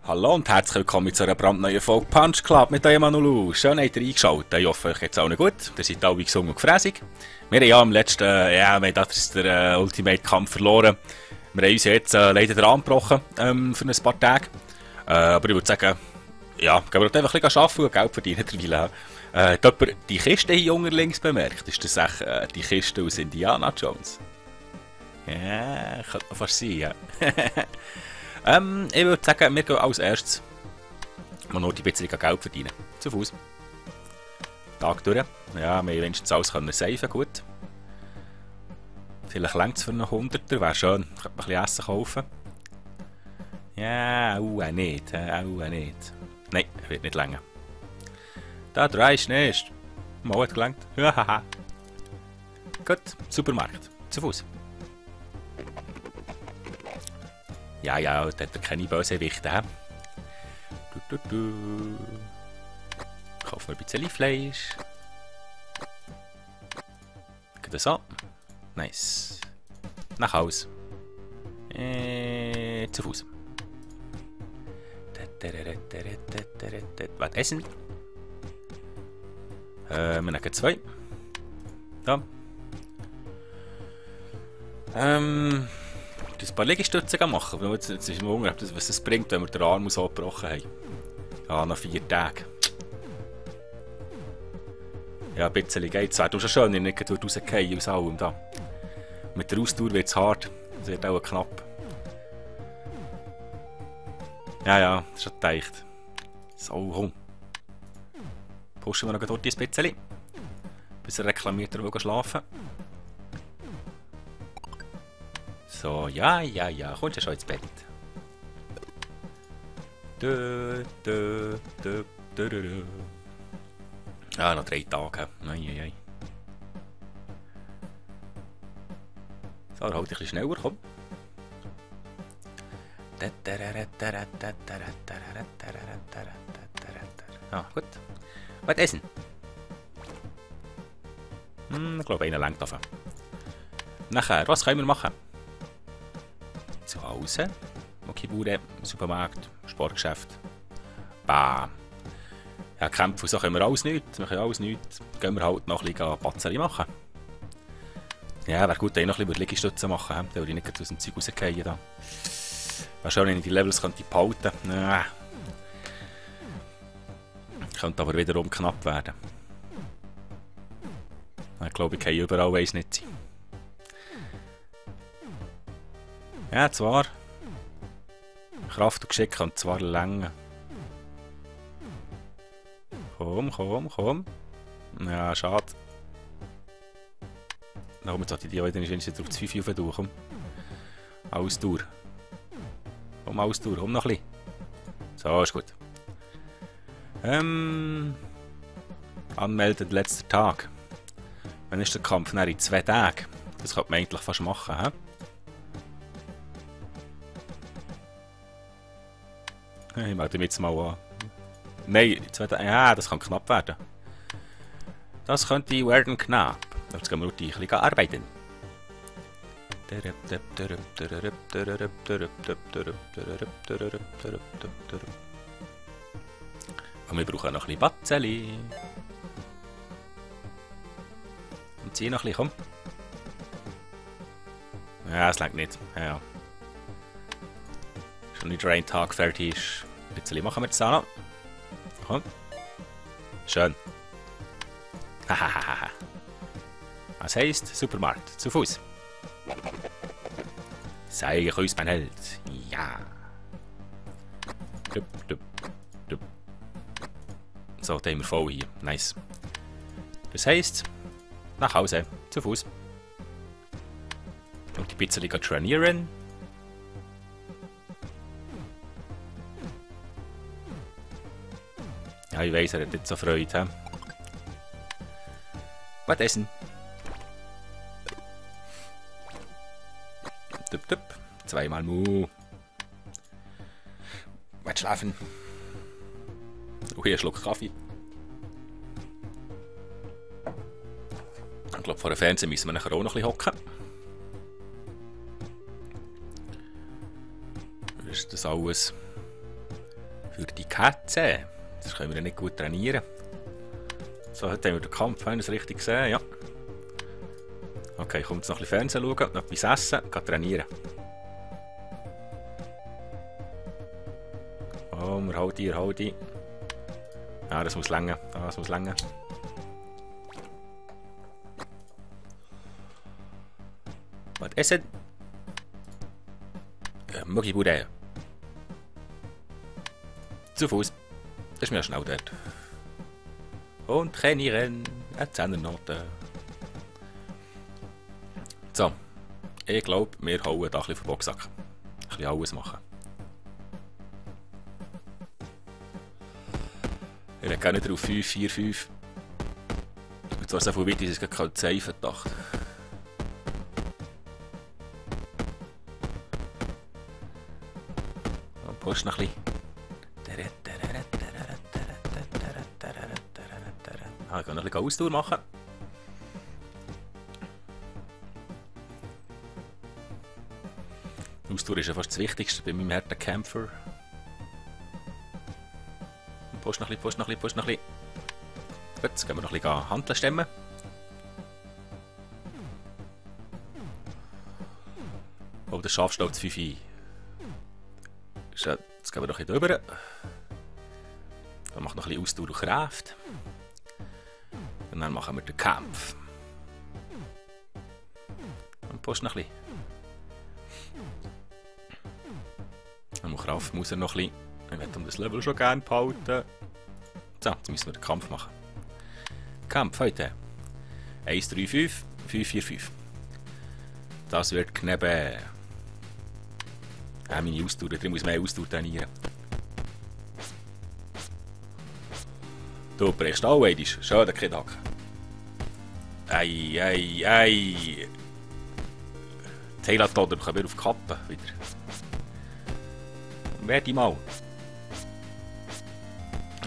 Hallo und herzlich willkommen zu einer brandneuen Folge Punch Club mit eurem Manulu. Schön habt ihr eingeschaltet. Ich hoffe, euch geht's allen gut. Ihr seid alle gesund und gefräßig. Wir haben ja im letzten, wir haben den Ultimate-Kampf verloren. Wir haben uns jetzt leider den Arm gebrochen für ein paar Tage. Aber ich würde sagen, ja, gehen wir einfach ein bisschen arbeiten und Geld verdienen derweil. Hat jemand die Kiste hier unten links bemerkt? Ist das echt die Kiste aus Indiana Jones? Ja, könnte man fast sein, ja. Ich würde sagen, wir gehen als erstes mal nur die bisschen Geld verdienen. Zu Fuß. Tag durch. Ja, wir haben wenigstens alles können safen, gut. Vielleicht längt es für einen Hunderter, wäre schön. Könnte man ein bisschen Essen kaufen. Ja, nicht. Nicht. Nein, wird nicht länger. Da dreist nicht. Mal hat gelangt. Gut, Supermarkt. Zu Fuß. Ja, da hat er keine Bösewichte. Kaufen wir ein bisschen Fleisch. Geht das so? Nice. Nach Haus. Zu Fuß. Was essen? Wir nehmen 2. Da. Ein paar Liegestütze machen. Jetzt ist mir Hunger, was es bringt, wenn wir den Arm so gebrochen haben. Ja, nach 4 Tagen. Ja, ein bisschen geht es. Wäre schon schön, wenn ich nicht rausgehen aus allem da. Mit der Ausdauer wird es hart. Es wird auch knapp. Ja, das ist schon gedacht. So, komm. Pushen wir noch dort ein bisschen. Bis er reklamiert, er will schlafen. So, ja, kommst du schon ins Bett? Ja, noch 3 Tage. Ei. So, halt ein bisschen schneller, komm. Ah, gut. Was essen? Ich glaube, einer lenkt davon. Nachher, was können wir machen? Zu Hause, Mokibude, Supermarkt, Sportgeschäft. Bam. Ja, Kämpfe, so können wir alles nichts. Wir können alles nichts. Gehen wir halt noch ein bisschen Patzeri machen. Ja, wäre gut, noch ein bisschen Liegestütze machen. Dann würde ich nicht aus dem Zeug rausgehen. Wäre schön, wenn ich die Levels könnte behalten könnte. Könnte aber wiederum knapp werden. Ich glaube, ich kann überall weiss nicht sein. Ja, zwar. Kraft und Geschick kann zwar länger. Komm. Ja, schade. Na komm, jetzt sollte ich die heute nicht auf das 5 rauf tun. Komm. Ausdauer. Komm, Ausdauer. Komm noch ein bisschen. So, ist gut. Anmelden, letzter Tag. Wann ist der Kampf? In 2 Tagen. Das könnte man eigentlich fast machen, hä? Ich melde mich jetzt mal an. Nein, 2 Tage. Ja, das kann knapp werden. Das könnte werden knapp. Jetzt gehen wir nur ein bisschen arbeiten. Und wir brauchen noch ein bisschen Batzeli. Und zieh noch ein bisschen, komm. Ja, es reicht nicht. Ja. Schon nicht ein Tag fertig ist. Ein bisschen machen wir jetzt auch noch. Komm. Schön. Hahaha. Was heisst Supermarkt? Zu Fuß. Zeige ich uns mein Held. Ja. So, da haben wir voll hier. Nice. Das heisst, nach Hause. Zu Fuß. Und die bisschen trainieren. Ja, ich weiss, er hat nicht so Freude. Was essen? Tup. 2-mal Mu. Was schlafen? Oh, hier ein Schluck Kaffee. Ich glaube, vor dem Fernsehen müssen wir nachher auch noch ein bisschen hocken. Ist das alles? Für die Katze. Das können wir ja nicht gut trainieren. So, heute haben wir den Kampf, haben wir es richtig gesehen, ja. Okay, kommt jetzt noch ein bisschen Fernsehen schauen, noch etwas essen, gehen trainieren. Oh, wir halten die. Ja, das muss länger, das muss länger. Was essen? Mögi Bude. Zu Fuß. Das ist mir schnell dort. Und trainieren. Eine Zehnernote. So. Ich glaube, wir hauen da ein bisschen vom Boxsack. Ein bisschen alles machen. Ich will gar nicht drauf 5, 4, 5. Und zwar so viel weit, dass ich es gerade safe dachte. Und push noch ein bisschen. Ah, ich kann noch ein bisschen Ausdauer machen. Ausdauer ist ja fast das Wichtigste bei meinem harten Kämpfer. Push noch ein bisschen, push noch ein bisschen, push noch ein bisschen. Gut, jetzt gehen wir noch ein bisschen Hanteln stemmen. Oh, das Schaf steht zu 5 ein. Jetzt gehen wir noch ein bisschen drüber. Dann machen wir noch ein bisschen Ausdauer und Kraft. Und dann machen wir den Kampf. Und push noch ein bisschen. Dann Kraft muss er noch ein bisschen. Ich möchte das Level schon gerne behalten. So, jetzt müssen wir den Kampf machen. Kampf heute. 1, 3, 5, 5, 4, 5. Das wird knapp. Ja, meine Ausdauer, da muss mehr Ausdauer trainieren. Du brichst auch einmal. Schön, der Kidak. Ei, ei, ei. Tailatoder kommen wir auf die Kappe wieder. Werde mal.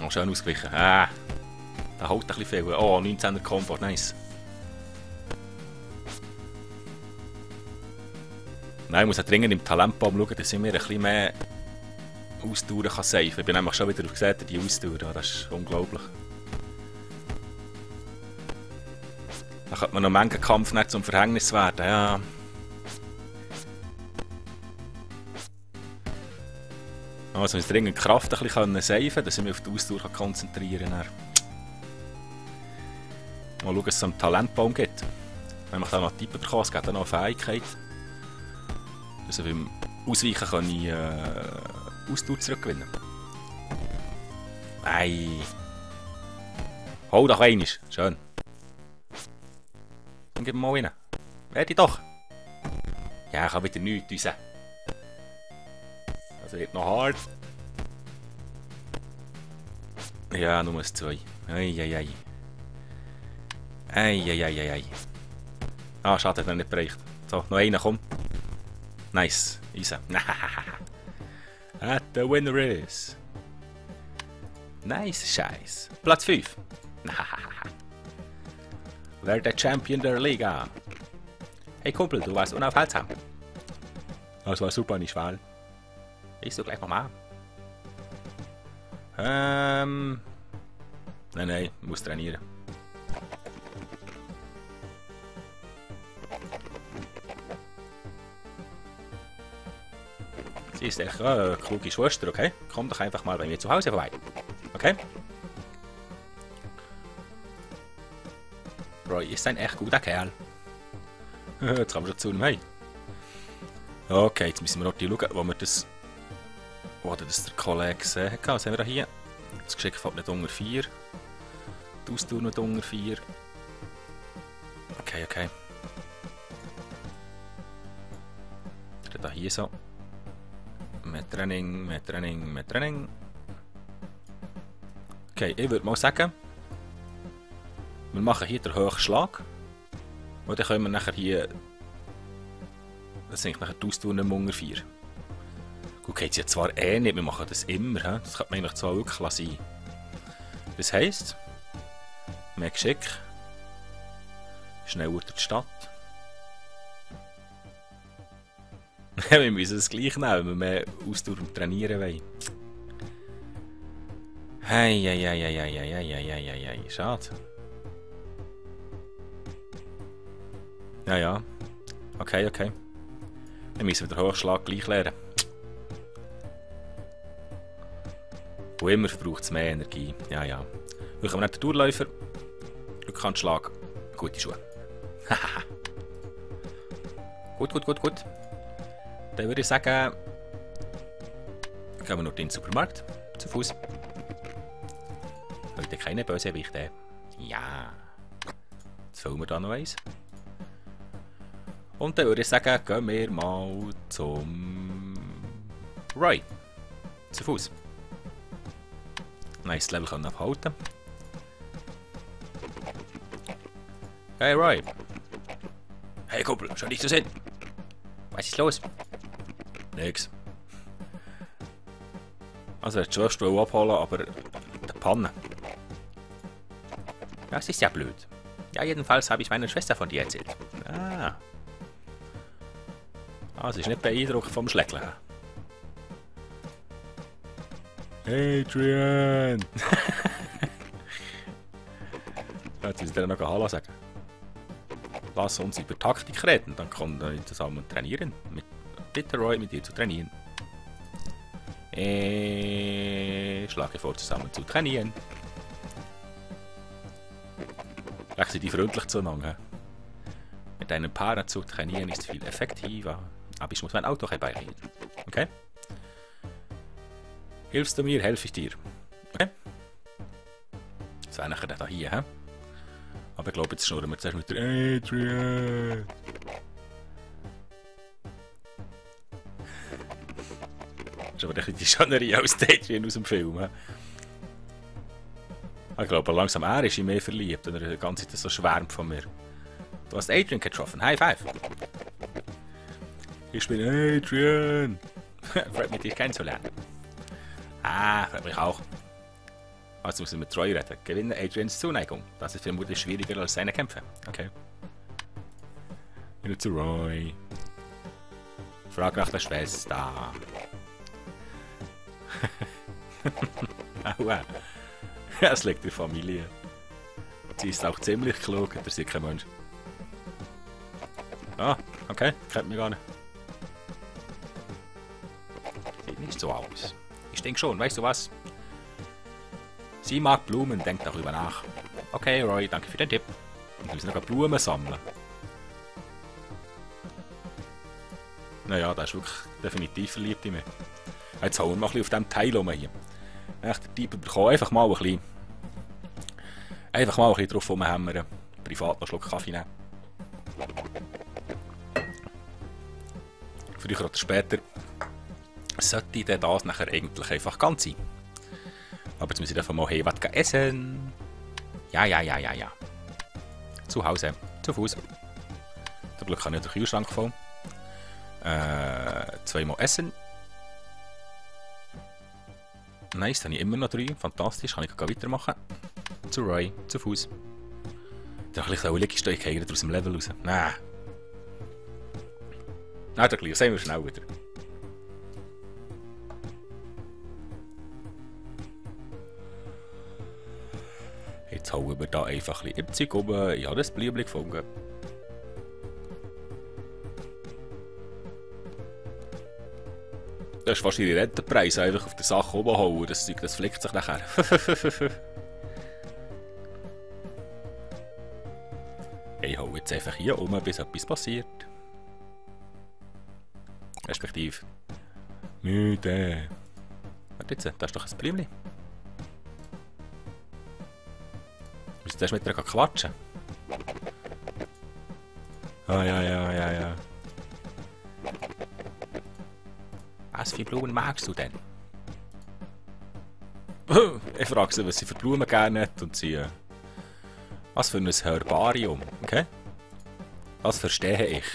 Oh, schön ausgewichen. Da haut ein bisschen viel. Oh, 19er Komfort, nice. Nein, ich muss dringend im Talentbaum schauen, dass ich mir ein bisschen mehr Ausdauer kann safen. Ich bin nämlich schon wieder gesehen, die Ausdauer. Das ist unglaublich. Da könnte man noch manchen Kampf nicht zum Verhängnis werden. Ja. Also muss dringend Kraft ein bisschen safen, dass ich mich auf die Ausdauer konzentrieren kann. Mal schauen, was es am Talentbaum gibt. Wenn ich da noch Typen bekomme, es gibt auch noch eine Fähigkeit. Also beim Ausweichen kann ich Ausdauer zurückgewinnen. Ei. Hol doch einmal. Schön. Dann gib mir mal rein. Werde doch. Ja, ich kann wieder nichts raus. Also wird noch hart. Ja, nur ein 2. Eieiei. Eieiei. Ah, schade, hat er nicht bereicht. So, noch einer, komm. Nice. Easy. And the winner is... Nice Scheiß. Platz 5. Wer der Champion der Liga? Hey Kumpel, du warst unaufhaltsam. Das war super, nicht wahr? Ich so gleich nochmal. Nein, ich muss trainieren. Sie ist echt eine kluge Schwester, okay? Komm doch einfach mal bei mir zu Hause vorbei. Okay? Roy ist ein echt guter Kerl. Jetzt kommen wir schon zu ihm hey. Okay, jetzt müssen wir noch schauen, wo wir das... Wo das der Kollege gesehen hat. Was haben wir da hier? Das Geschick fällt nicht unter 4. Die Ausdauer nicht unter 4. Okay, okay. Da hier so. Mehr Training, mehr Training, mehr Training. Okay, ich würde mal sagen, wir machen hier den hohen Schlag. Und dann können wir nachher hier... Das sind nachher die Ausdauer nicht mehr unter 4. Gut, geht es ja zwar nicht, wir machen das immer, he? Das könnte man eigentlich zwar wirklich sein. Das heisst, mehr Geschick, schneller durch die Stadt. Wir müssen das gleich nehmen, wenn wir mehr Ausdauer und trainieren wollen. Hei, hei, hei, hei, hei, hei, hei, hei, hei, hei. Schade. Ja, ja. Okay, okay. Dann müssen wir den Hochschlag gleich lernen. Wo immer verbraucht es mehr Energie. Ja, ja. Wir haben nicht den Durchläufer. Rückhandschlag. Gute Schuhe. Gut, gut, gut, gut. Dann würde ich sagen, gehen wir noch in den Supermarkt. Zu Fuß. Heute keine Bösewichte. Ja. Jetzt füllen wir da noch eins. Und dann würde ich sagen, gehen wir mal zum Roy. Zu Fuß. Nice Level können abhalten. Hey Roy. Hey Kumpel, schau dich zu sehen. Was ist los? Nix. Also, er hat schon abholen, aber der Panne. Das ist ja blöd. Ja, jedenfalls habe ich meiner Schwester von dir erzählt. Ah. Ah, sie ist nicht beeindruckt vom Schlägeln. Adrian! Jetzt müssen wir noch Hallo sagen. Lass uns über Taktik reden, dann können wir zusammen trainieren. Bitte Roy, mit dir zu trainieren. Schlage vor, zusammen zu trainieren. Vielleicht sind die freundlich zueinander. Mit einem Paar zu trainieren ist viel effektiver. Aber ich muss mein Auto herbeireden. Okay? Hilfst du mir, helfe ich dir. Okay? Das wäre nachher da hier, hä? Aber ich glaube, jetzt schnurren wir zuerst mit der Adrian. Das ist aber ein bisschen die Schönerie als die Adrian aus dem Film. He? Ich glaube, langsam er ist in mehr verliebt, wenn er die ganze Zeit so schwärmt von mir. Du hast Adrian getroffen. High five. Ich bin Adrian. Freut mich, dich kennenzulernen. Ah, freut mich auch. Also müssen wir mit Troy reden. Gewinne Adrians Zuneigung. Das ist vermutlich schwieriger als seine Kämpfe. Okay. Wieder zu Roy. Frag nach der Schwester. Aua. Es liegt in der Familie. Sie ist auch ziemlich klug, interessiert kein Mensch. Ah, okay, kennt mich gar nicht. Sieht nicht so aus. Ich denke schon, weißt du was? Sie mag Blumen, denkt darüber nach. Okay, Roy, danke für den Tipp. Wir müssen noch Blumen sammeln. Naja, der ist wirklich definitiv verliebt in mich. Jetzt hauen wir mal ein bisschen auf diesem Teil rum hier. Der Typ bekommt einfach mal ein bisschen... Einfach mal ein bisschen drauf rumhämmern. Privat noch einen Schluck Kaffee nehmen. Früher oder später sollte das nachher eigentlich einfach ganz sein. Aber jetzt muss ich einfach mal hey, was essen. Ja, ja, ja, ja, ja. Zu Hause, zu Fuß. Zum Glück habe ich den Kühlschrank voll. Zweimal essen. Nice, dann habe ich immer noch 3. Fantastisch, kann ich weitermachen. Zu Roy, zu Fuß. Da kann ich auch liegen, ich gehe aus dem Level raus. Nein. Nein, da sehen wir schnell wieder. Jetzt hauen wir da einfach ein bisschen im Zeug rum. Ich habe das Blümchen gefunden. Das ist fast ihre Rentenpreis, einfach auf der Sache rumhauen. Das Zeug, das flickt sich nachher. Ich hau jetzt einfach hier um, bis etwas passiert. Respektive. Müde. Warte jetzt, da ist doch ein Blümchen. Wir müssen erst mit ihr quatschen. Ah, ja, ja, ja, ja. Was für Blumen magst du denn? Ich frage sie, was sie für Blumen gerne hat und sie... Was für ein Herbarium, okay? Das verstehe ich.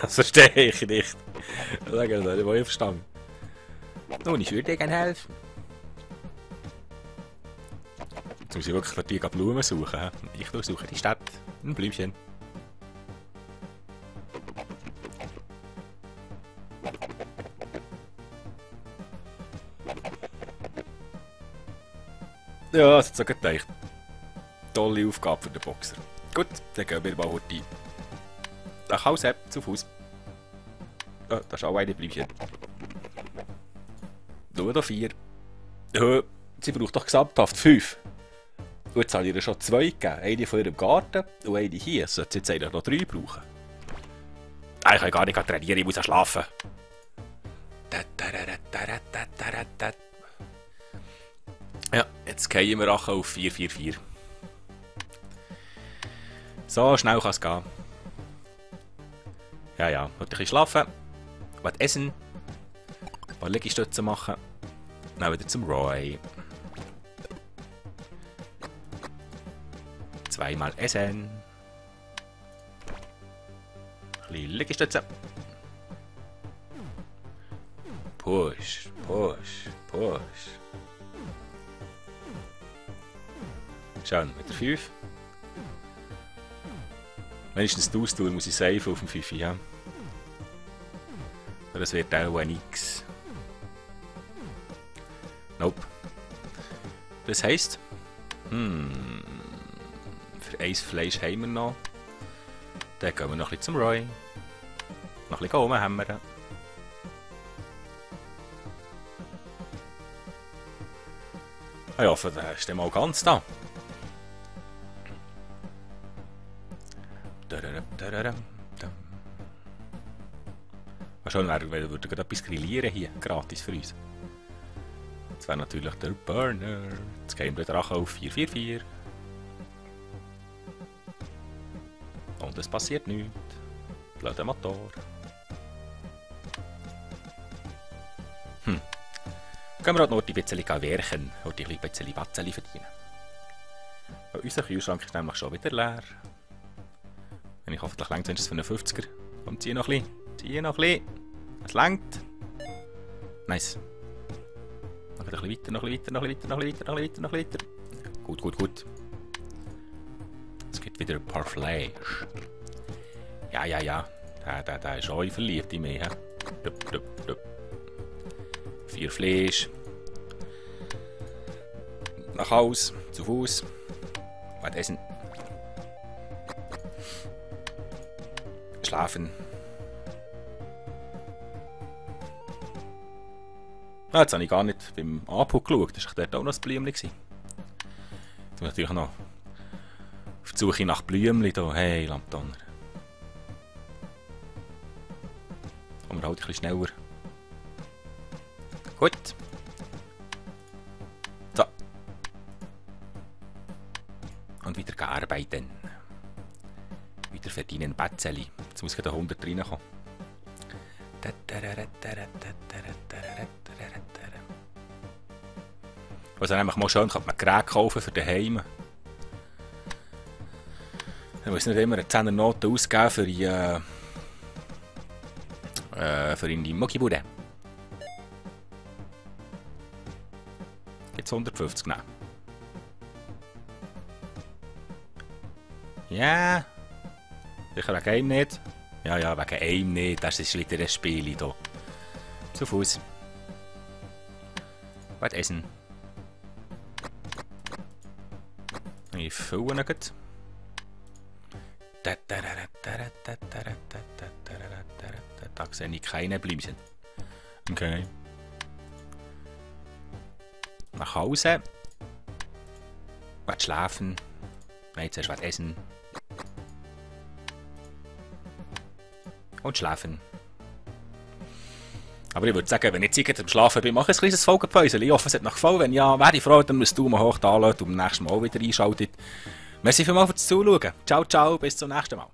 Das verstehe ich nicht. Das habe ich nicht verstanden. Nun, ich würde dir gerne helfen. Jetzt muss ich wirklich für die Blumen suchen. Ich durchsuche die Stadt. Ein Blümchen. Ja, das hat so gedacht. Tolle Aufgabe für den Boxer. Gut, dann gehen wir mal heute nach Hause, zu Fuß. Oh, da ist auch eine Blümchen. Nur noch 4. Ja, sie braucht doch gesamthaft 5. Und jetzt habe ich ihr schon 2 gegeben. Eine von ihrem Garten und eine hier. Sollte sie jetzt eigentlich noch 3 brauchen. Ich kann gar nicht trainieren, ich muss ja schlafen. Ja, jetzt gehen wir auf 444. So schnell kann es gehen. Ja, ja, heute ein bisschen schlafen, was essen, ein paar Liegestützen machen, dann wieder zum Roy. 2-mal essen. Ein bisschen Liegestützen. Push, push, push. Schön, mit der 5. Wenigstens die Ausdauer muss ich safe auf dem 5, ja. Aber das wird auch nix. Nope. Das heisst, für 1 Fleisch haben wir noch. Dann gehen wir noch ein bisschen zum Roy. Noch ein bisschen rumhämmern. Ich hoffe, der ist dann mal ganz da. Wahrscheinlich würde wir etwas grillieren hier, gratis für uns. Das wäre natürlich der Burner. Jetzt gehen wir Drache auf 444. Und es passiert nichts. Blöder Motor. Gehen wir halt noch ein bisschen werken und ein bisschen Batzeli verdienen. Unser Kühlschrank ist nämlich schon wieder leer. Wenn ich hoffentlich längt es für einen 50er. Komm, zieh noch ein bisschen. Zieh noch ein bisschen. Es längt. Nice. Noch ein bisschen weiter, noch ein bisschen weiter, noch ein bisschen weiter, noch ein bisschen weiter, noch ein bisschen weiter, noch ein bisschen weiter. Gut, gut, gut. Es gibt wieder ein paar Fleisch. Ja, ja, ja. Der ist auch verliebt in mich. 4 Fleisch. Nach Haus, zu Fuß. Was essen. Schlafen. Ah, jetzt habe ich gar nicht beim Anput geschaut. Das war dort auch noch ein Blümchen. Jetzt bin natürlich noch auf die Suche nach Blümchen hier. Hey, Lampdonner. Kommen wir halt ein bisschen schneller. Gut. So. Und wieder arbeiten. Wieder verdienen Batzeli. Jetzt muss der 100 reinkommen. Also nämlich mal schön, kann man Geräte kaufen für daheim. Man muss nicht immer eine 10er Note ausgeben für in die Muckibude. Jetzt 150 nehmen. Ja. Sicher wegen einem nicht. Ja, ja, wegen einem nicht. Das ist wieder ein Spiel hier. Zu Fuß. Was essen? Ich fülle ihn gut. Da sehe ich keine Blümchen. Okay. Nach Hause. Was schlafen. Nein, zuerst was essen. Und schlafen. Aber ich würde sagen, wenn ich Zeit zum Schlafen bin, mache ich ein kleines Folgenpäuschen. Ich hoffe, es hat noch gefallen. Wenn ja, wäre ich froh, dann müsst du mal hoch da lassen und beim nächsten Mal auch wieder einschalten. Merci vielmals fürs Zuschauen. Ciao, ciao, bis zum nächsten Mal.